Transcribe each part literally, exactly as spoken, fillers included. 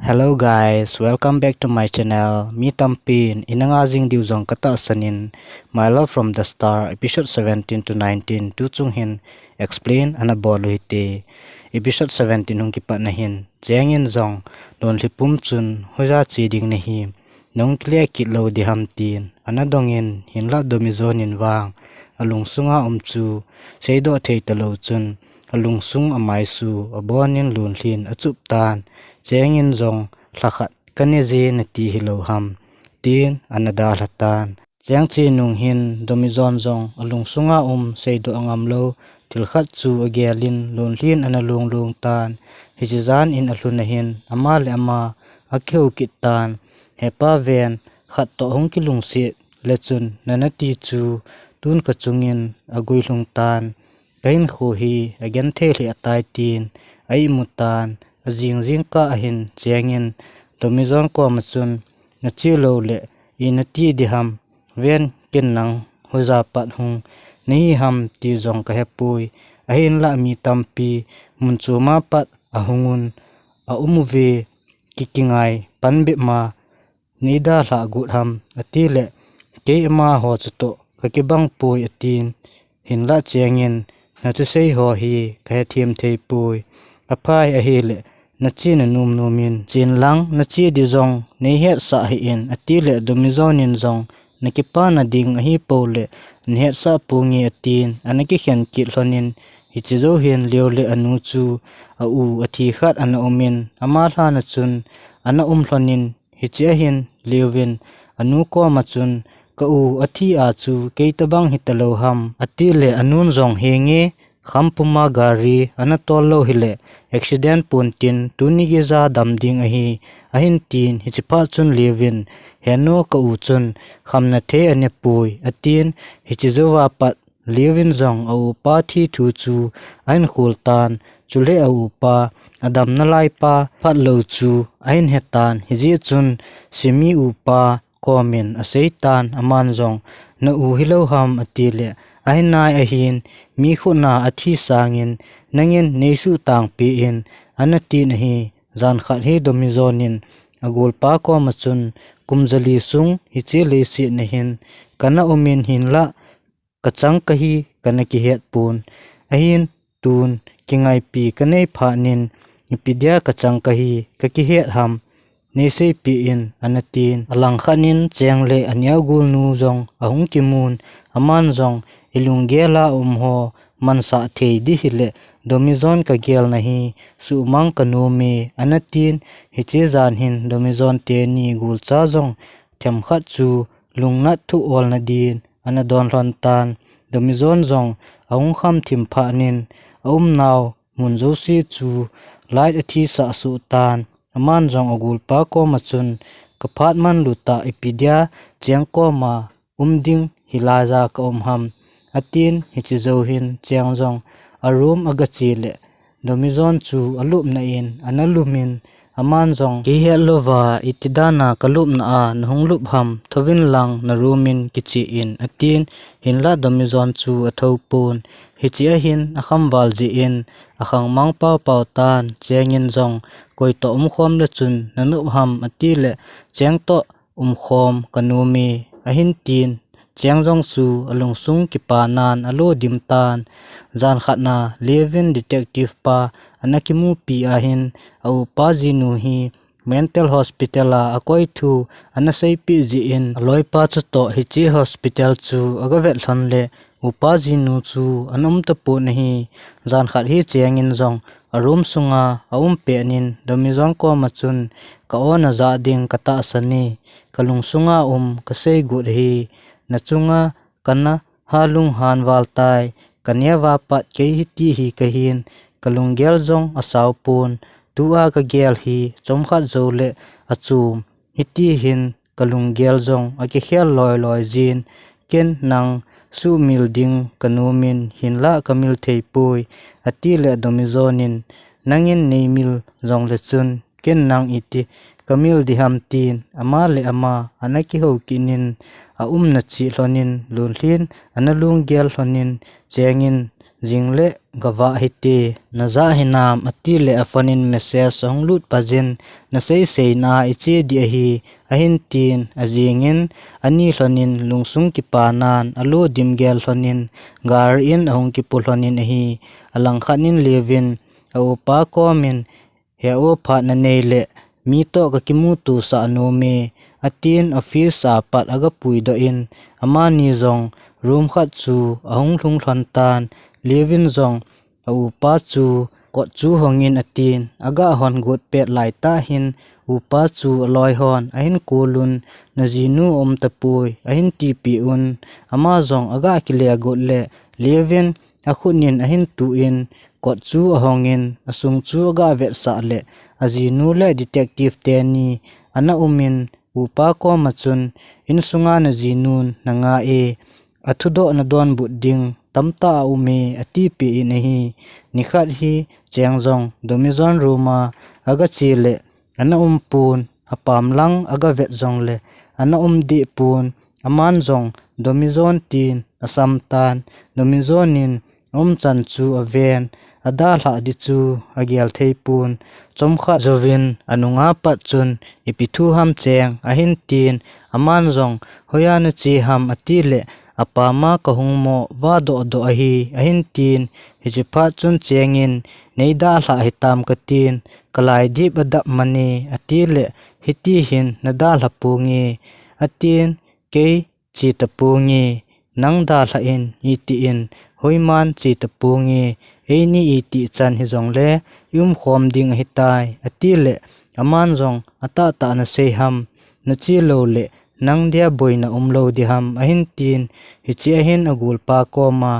Hello guys, welcome back to my channel. Mi tampin ina nga jing diu jong katahsan in, My Love from the Star episode seventeen to nineteen tu chung hin explain ana bol u hite. Episode seventeen hung kipat na hin Cheng in jong Lunlhi pum chun hoiya che ding nahi, nahung kile kit lou diham tin ana dong in, hinlah Domijon in vang alungsunga um chu seidoh thei talou chun alungsung amaisu abonin Lunlhi in achup tan. Cheng in jong lhakhat kanei je nati hilou ham tin ana dalha tan. Cheng che nung hin Domijon jong alungsunga um seidoh angam lou thilkhat chu agel in Lunlhi in ana lunglung tan. Hiche jan in alhun ahin ama le ama akihou kit tan. Hepa ven, khat toh hung kilungset le chun nana ti chu tun kachung in aguilhung tan. Kahinkho hi agenthei lheh atai tin a-imu tan. Ajing jingkah ahin Cheng in Domijon koma chun, nache lou le ina ti diham, ven ken nang hoiya pat hung nahi ham ti jong kahepoi. Ahinlah mi tampi mun choma pat ahung un aum uve, kikingai pan bep ma neidalhah got ham, ati le, kei amaho chutoh kakibang poi atin. Hinlah Cheng in, nathusei ho hi kahethem thei poi. Aphai ahile, nache nanom nom in chen lang, nache di jong neihetsah hih in, ati le Domijon in jong, nakipana ding ahipou le nahetsah ponge atin, ana kikhen kit lhon in, hiche jou hin Leo le anu chu a-u athi khat ana um in, ama lhan a chun ana um lhon in, hiche ahin Leo in anu koma chun, ka-u athi a chu kei tabang hitalou ham, ati le anun jong, henge, khampuma gari ana tol lou hile accident pon tin tuni geija dam ding ahi, ahin tin, hiche phat chun Leo in, henu, ka-u chun khamna thei anepoi atin, hiche jouva pat Leo in jong a-upa thi thu chu ahin khol tan, chule a-upa adamna laipa phatlou chu ahin hetan, hijeh chun Simi upa komin asei tan, aman jong, na-u hilou ham ati le, ahinai ahin, mi khutna athi sangin nangin neisuh tangpi in ana tin ahi. Jan khat hi Domijon in agolpa koma chun, kum jali sung hiche leiset na hin kana um in hinlah kachang kahi kana kihet pon. Ahin tun kingaipi kanei phat in ipi dia kachang kahi kakihet ham, neiseipeh in ana tin. Alangkhat in Cheng le aneo golnu jong ahung kimun, aman jong, ilunggel a um ho mansah thei di hile Domijon kagel nahi, suhmang kanom e ana tin. Hiche jan hin Domijon teni golcha jong themkhat chu lungnat thu olna din ana don lhon tan. Domijon jong ahung kham thim phat in aumnau mun jouse chu light athi sah suh tan. Aman jong agolpa koma chun, kaphat manlu tah, ipi dia Cheng koma um ding hilaiya ka um ham, atin. Hiche jou hin Cheng jong a room agache le Domijon chu alupna in ana lum in, aman jong, kei hetlouva iti dana kalupna a nahung lup ham, thouvin lang na room in kiche in atin. Hinlah Domijon chu athou pon. Hiche ahin akham val jeh in akhangmang paopao tan. Cheng in jong, koi toh umkhom le chun nanop ham ati le, Cheng toh umkhom kanom e ahin tin. Cheng jong chu alungsung kipanan alo dim tan. Jan khat na Leo in detective pa ana kimupi ahin, a-upa jinu hi mental hospital a akoi thu ana seipeh jeh in, aloipa chutoh hiche hospital chu agavet lhon le upa jinu chu ana um tapon ahi. Jan khat hi Cheng in jong a room sunga aum pet in Domijon koma chun, ka-o najah ding katahsan e, kalungsunga um kasei got ahi, nachunga kana halung han val tai, kaneo a pat kei hiti hi kahin, kalunggel jong asao pon, tua kagel hi chomkhat jou le achom, hiti hin kalunggel jong akikhel loi loi jin, ken nang suhmil ding kanom in hinlah kamil thei poi ati le Domijon in, nangin neimil jong le chun ken nang iti kamil diham tin, ama le ama ana kihou kit in aumna cheh lhon in Lunlhi in ana lunggel lhon in Cheng in jing le gavah hite, najah hinam, ati le a phone in message ahung lut pajin, nasei seina a iche ding ahi, ahin tin, ajing in, ani lhon in lungsung kipanan, alo dim gel lhon in, gari in ahung kipu lhon in ahi, alangkhat in Leo vin, a upa kom in, He o, phat nanei le, mi toh kakimuto sah nom e, atin office a pat aga puidoh in, amani jong room khat chu ahung lhung lhon tan, Leo vin jong a upa chu kot chu hong in atin, aga hon got pet laitah hin, upa chu aloi hon ahin kou lhun, najinu aum tapoi, ahin tipeh un, ama jong aga kile got le, Leo vin akhut in ahin tuh in, kot chu ahong in, asung chu aga vetsah le, ajinu le detective teni ana um in, upa kom a chun, insunga najinun nanga e, athudoh nadonbut ding tamtah aum e, atipeh in ahi. Nikhat hi, Cheng jong Domi John room a aga che le, ana um pon, apam lang aga vet jong le, ana um deh pon, aman jong Domi John tin asam tan, Domi John in aum chan chu aven, adalhah ding chu agel thei pon, chomkhat jouvin anunga pat chun, ipi thu ham Cheng, ahin tin, aman jong, hoiya nache ham, ati le, apam a kahung mo vadoh doh ahi, ahin tin, hiche phat chun Cheng in, nei dalhah hitam katin, kalai dip adap man e, ati le, hiti hin nadalha ponge, atin, kei che taponge, nang dalha in, iti in, hoiman che taponge, eini itih chan hijong le, i umkhom ding ahitai, ati le, aman jong, atahtah nasei ham, nache lou le, nang dia boina umlou ding ham, ahin tin, hiche ahin agolpa kom a,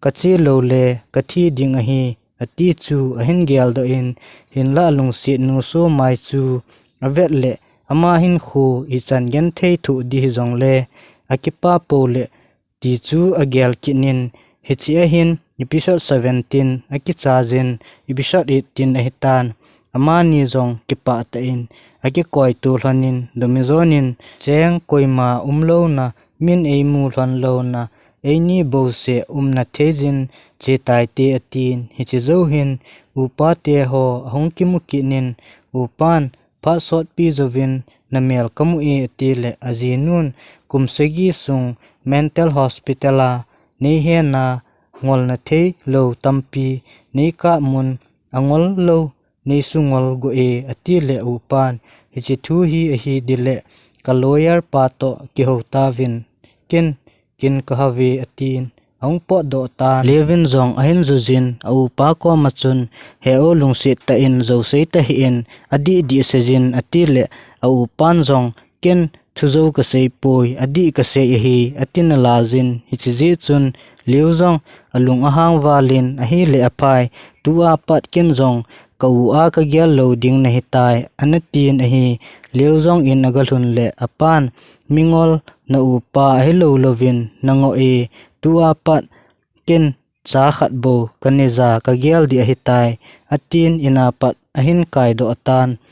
kache lou le, kathi ding ahi, ati chu ahin geldoh in, hinlah lungset nuso mai chu avet le, ama hinkho ichan genthei thoh ding hijong le, akipa pou le, ti chu agel kit in, hiche ahin episode seventeen akichai jin, episode eighteen ahitan, amani jong kipah tah in akikoito lhon in, Domi John in, Cheng, koima umlouna, min eimu lhon louna, eini bouseh umna thei jin che taite, atin, hiche jou hin, upa te ho ahung kimu kit in, upan, phat sotpi jouvin, namel kamu e, ati le, ajinun, kum sagi sung, mental hospital a, nei hena, ngolna thei lou tampi, nei kap mun, angol lou, nei sungol go e, ati le, upan, hiche thu hi ahi ding le, ka lawyer pa toh kihou tauvin, ken, ken kahave, atin, ahung potdoh tan. Leo vin jong ahin ju jin, a upa kom a chun, he o, lungset tah in jou sei tahih in, adih dih sei jin, ati le, a upan jong, ken thu jou kasei poi, adih kasei ahi, atin ala jin, hiche jeh chun, Leo jong, alung ahang val in, ahile aphai, tua pat ken jong, ka u a kagel lou ding nahitai, ana tin ahi, Leo jong in aga lhun le, apan, mingol, na upa ahilou louvin, nangoh e, tua pat, ken cha khat bou, kanei ja, kagel ding ahitai, atin in a pat ahin kaidoh tan,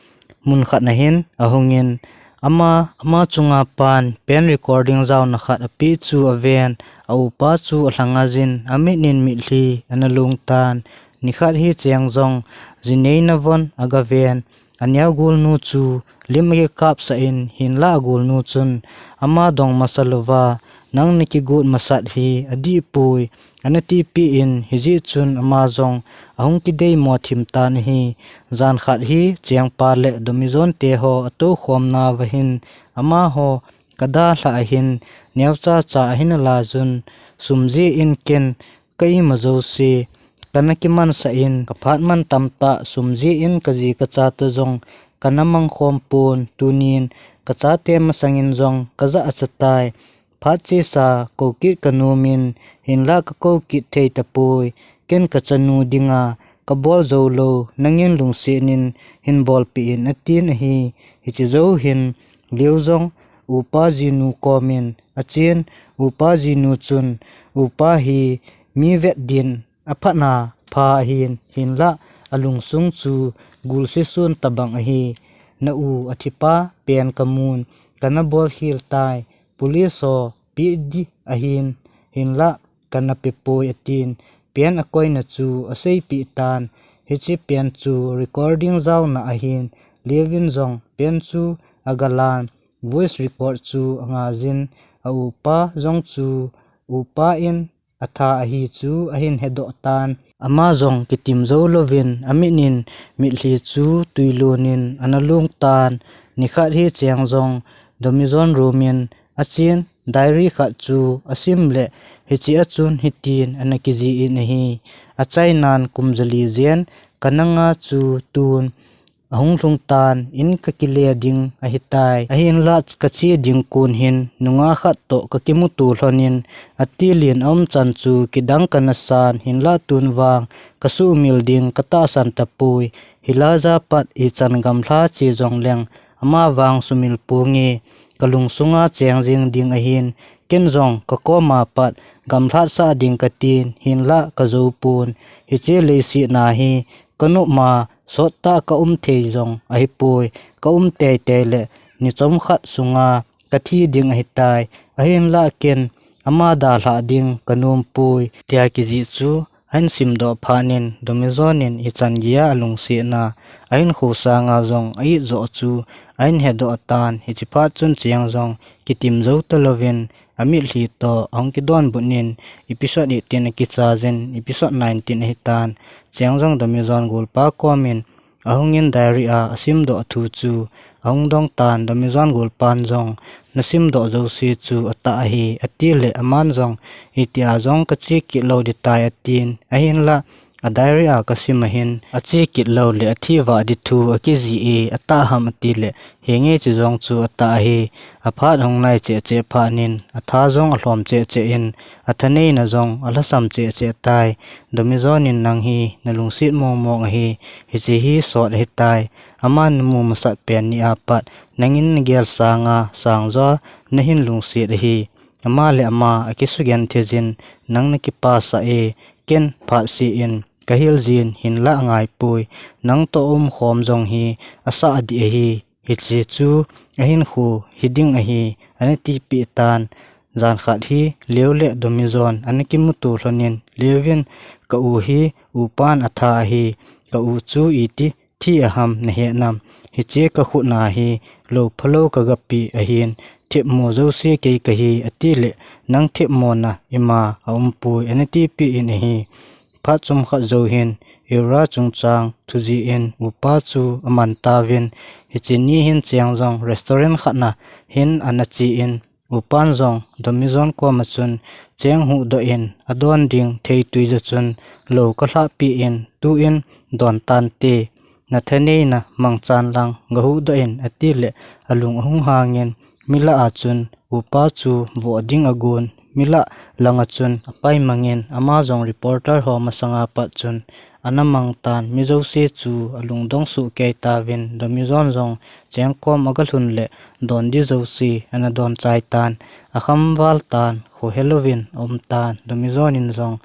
mun khat na hin ahung in, ama, ama chunga pan pen recording jaona khat apeh chu aven, a upa chu alhang a jin, amit in mitlhi ana long tan, nikhat hi Cheng jong, jinei na von aga ven, aneo golnu chu lim akikapsah in, hinlah agolnu chun, ama dong masa louva, nang nakigot masat hi adih poi, ana tipeh in, hijeh chun ama jong ahung kideimo thim tan ahi. Jan khat hi Cheng pa le Domi John te ho atoukhomna uva hin, amaho kadalhah ahin, neocha cha ahin ala jun, sum jeh in ken ka ima jouse, kana kimansah in, ka phat man tamtah, sum jeh in kaji kacha toh jong kana mangkhom pon, tunin kachate masang in jong kajah achatai. Phat chesa kou kit kanom in, hinlah kakou kit thei tapoi, ken kachanu dinga kabol jou lou, nangin lungset in hin bolpeh in, atin ahi. Hiche jou hin, Leo jong upa jinu kom in achen, upa jinu chun, upa hi mi vet din aphatna pha ahin, hinlah alungsung chu gulse sun tabang ahi. Na u athipa pen kamun, kana bolkhel tai, police ho peh ding ahin, hinlah kana pe poi, atin, pen akoina chu aseipeh tan. Hiche pen chu recording jaona ahin, Levin jong pen chu agalan, voice record chu angajin, a upa jong chu upa in atha ahi chu ahin hedoh tan. Ama jong kitim jou louvin, amit in mitlhi chu tuilun in ana lung tan. Nikhat hi cheng jong Domijon room in achen diary khat chu asim le, hiche a chun hitin ana kijih in ahi. Achainan kum jali jen kananga chu tun ahung lhung tan, in kakile ding ahitai. Ahinlah kache ding kon hin nungah khat toh kakimuto lhon in, atilin aumchan chu kidang kana san, hinlah tun vang kasuhmil ding katahsan tapoi. Hilai a pat ichan gamlha che jongleng ama vang sumil ponge, kalungsunga cheng jing ding ahin, ken jong kakoma pat gamlhat sah ding katin, hinlah kajou pon. Hiche leiset a hi kanop ma sottah kaum thei jong ahipoi, kaum teitei le ni chomkhat sunga kathi ding ahitai, ahinlah ken ama dalhah ding kanom poi, tia kijih chu ahin simdoh phat in Domijon in ichan geiya alungset na, ahinkho sanga jong a-it joh chu ahin hedoh tan. Hiche phat chun cheng jong kitim jou talouvin, amitlhi toh ahung kidonbut in, episode eighteen akichajin, episode nineteen ahitan. Cheng jong Domijon golpa kom in ahungin diary a asimdoh thu chu ahung dong tan. Domijon golpan jong, nasimdoh jouse chu atah ahi, atile aman jong, itia jong kache kit lou ding tai atin, ahinlah a diary a kasim ahin, ache kit lou le athi vah ding thu akijih e, atah ham atile, henge, hiche jong chu atah ahi. Aphat hung nai cheh cheh phat in atha jong alhom cheh cheh in, athaneina jong alhasam cheh cheh tai. Domijon in, nang hi nalungset mong mong ahi, hiche hi sot ahitai. Aman namu masat pen nia pat nangin nagel sanga sangjoa nahin lungset ahi. Ama le ama akisugenthei jin, nang nakipasah e, ken phatseh in kahil jin, hinlah angaipoi. Nang toh umkhom jong hi asah ding ahi. Hiche chu ahinkho hiding ahi, ana tipeh tan. Jan khat hi Leo le Domijon ana kimuto lhon in, Leo in, ka u hi upan atha ahi, ka u chu iti thi aham nahe nam? Hiche kakhut na hi lou phalou kagapeh ahin, themmo jouse kei kahi, atile, nang themmona ima aumpoi, ana tipeh in ahi. Phat chomkhat jou hin, Ira chungchang thujih in upa chu aman tauvin, hiche ni hin cheng jong restaurant khat na hin ana che in, upan jong Domijon koma chun cheng huhdoh in adon ding theitwi ja chun lou kalhahpeh in, tuin don tante, nathaneina mangchan lang gahuhdoh in, atile alung ahung hangin, milah a chun upa chu voh ding agon, milah langa chun apaimangin, ama jong reporter ho masanga pat chun ana mang tan. Mi jouse chu alungdong sohkei tauvin, Domijon jong cheng kom agalhun le don ding jouse ana don chai tan. Akhamval tan, khohelouvin aum tan. Domijon in jong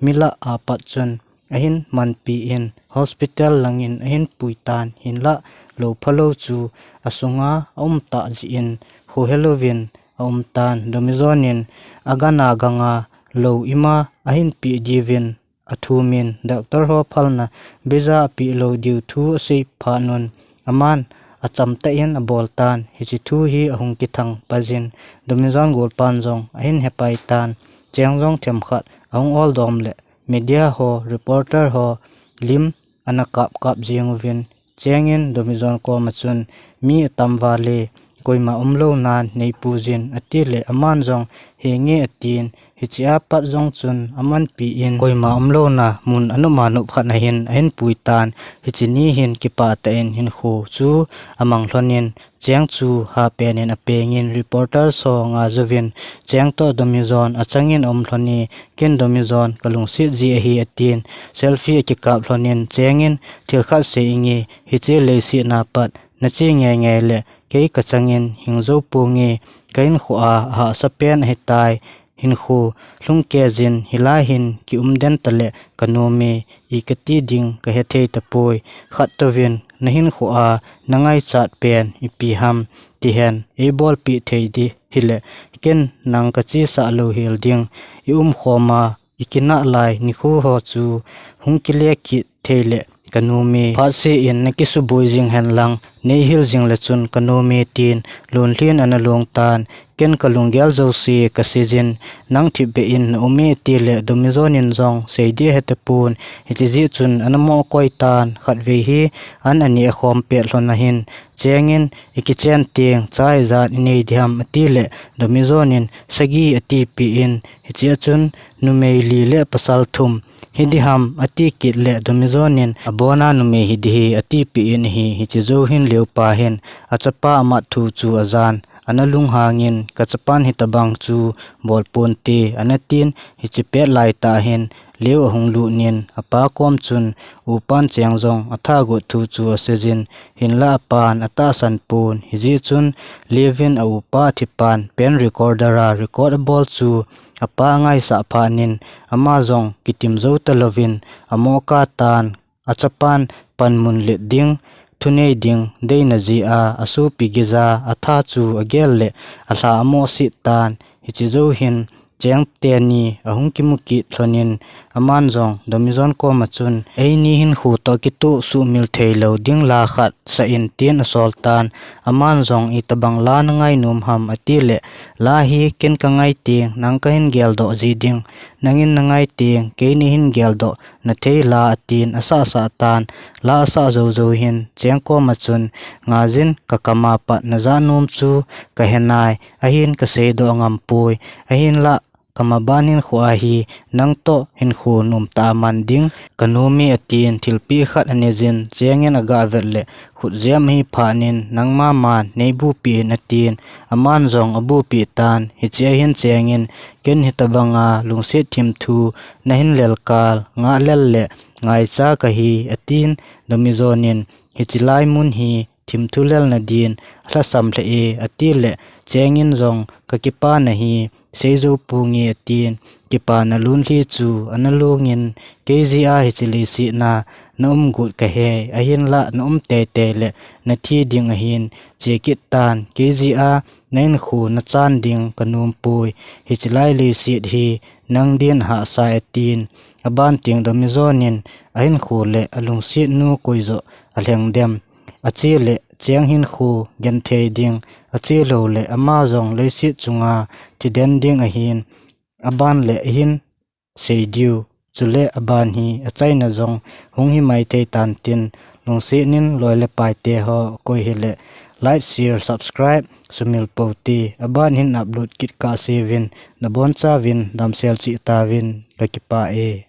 milah a pat chun ahin manpi in, hospital langin ahin pui tan, hinlah lou phalou chu asunga aum tah jeh in khohelouvin aum tan. Domijon in agan a ganga lou ima ahin peh diuvin athumin, doctor ho phalna beija apeh lou diu thu asei phat un, aman achamtah in abol tan. Hiche thu hi ahung kithang pajin, Domijon golpan jong ahin hepai tan. Cheng jong themkhat ahung oldom le, media ho, reporter ho lim ana kap kap jing uvin, chengin Domijon koma chun, mi atam vale, koima umlou nan neipu jin, atile, aman jong, henge, atin, hiche a pat jong chun amanpi in, koima umlou na mun anop ma nop khat na hin ahin pui tan. Hiche ni hin kipah tah in hinkho chu amang lhon in, cheng chu hapen in apengin, reporter ho ngaijovin, cheng toh Domijon achangin aum lhon e, ken Domijon kalungset ji ahi, atin, selfie akikap lhon in, chengin, thil khat sei inge, hiche leiset na pat nache ngei ngei le kei kachangin hing jou ponge, ka hinkho a ahahsa pen ahitai, hinkho lhung kei jin, hilai hin kium den tale kanom e, i kati ding kahethei tapoi, khat touvin nahinkho a nangaichat pen ipi ham, tihen eibolpeh thei ding hile, ken nang kachesah lou hel ding, i umkhom a ikinah lai nikho ho chu hung kile kit thei le kanu me, phat se in nakisuboi jing hen lang, nei hil jing le chun kanu me, tin Lunlhin ana long tan. Ken kalunggel jouse kasei jin, nang thipbeh in na um e, ati le Domijon in jong sei ding ahe tapon, hiche jeh chun ana mo koi tan. Khatvei hi an ani akhom pet lhon ahin, Cheng in, ikichen teng cha ijat inei diham, ati le Domijon in sagi atipeh in, hiche a chun numei li le pasal thum hi diham, ati kit le Domijon in abona numei hi ding ahi, atipeh in ahi. Hiche jou hin Leo pa hin achapa amat thu chu ajan, ana lunghang in, kachapan hitabang chu bol ponte, ana tin, hiche pet laitah hin Leo ahung lut in, apa kom chun upan Cheng jong atha got thu chu asei jin, hinlah apan atahsan pon, hijeh chun Leo in aupa thipan pen recorder a record abol chu apa angaisah phat in, ama jong kitim jou talouvin amo katan, achapan panmun let ding, thunei ding deina jeh a asopi geija atha chu agel le alha amo sit tan. Hiche jou hin Cheng teni ahung kimu kit lhon in, aman jong Domijon kom a chun eini hinkho toh kitoh sumil thei lou ding la khat sah in, tin asol tan. Aman jong itabang la nangai nom ham, ati le la hi ken kangai teng nang kahin geldoh ji ding, nangin nangai teng keini hin geldoh nathei la, atin asah sah tan. La asah jou jou hin Cheng kom a chun, ngajin kakam a pat naja nom chu kahe nai, ahin kasei doh ngam poi, ahinlah kamaban hinkho ahi, nang toh hinkho nom tah a man ding kanu me, atin thilpeh khat anei jin, Cheng in aga vet le khut jem ahi phat in, nangma man nei bupeh in, atin aman jong abupeh tan. Hiche a hin Cheng in, ken hitabang a lungset thim thu nahin lel kal, ngah lel le ngaicha kahi, atin Domijon in, hiche lai mun hi thim thu lelna din alhasam lheh e, ati le Cheng in jong, kakipah nahi, sei jou ponge, atin kipana Lunlhi chu ana long in, kei jeh a hiche leiset a na um got kahe, ahinlah na um teitei le nathi ding ahin, che kit tan, kei jeh a na hinkho nachan ding kanom poi, hiche lai leiset hi nang din ahahsa e, atin aban teng Domijon in ahinkho le alungset nu koi joh alheng dem, ache le Cheng hinkho genthei ding, ache lou le ama jong leiset chunga thiden ding ahin, aban le ahin sei diu, chule aban hi achaina jong hung hi maithei tan tin, lungset in loi le pai te ho koi hile like, share, subscribe sumil pou te, aban hin upload kit kah seuvin, nabonchauvin damsel cheh tauvin, kakipah e.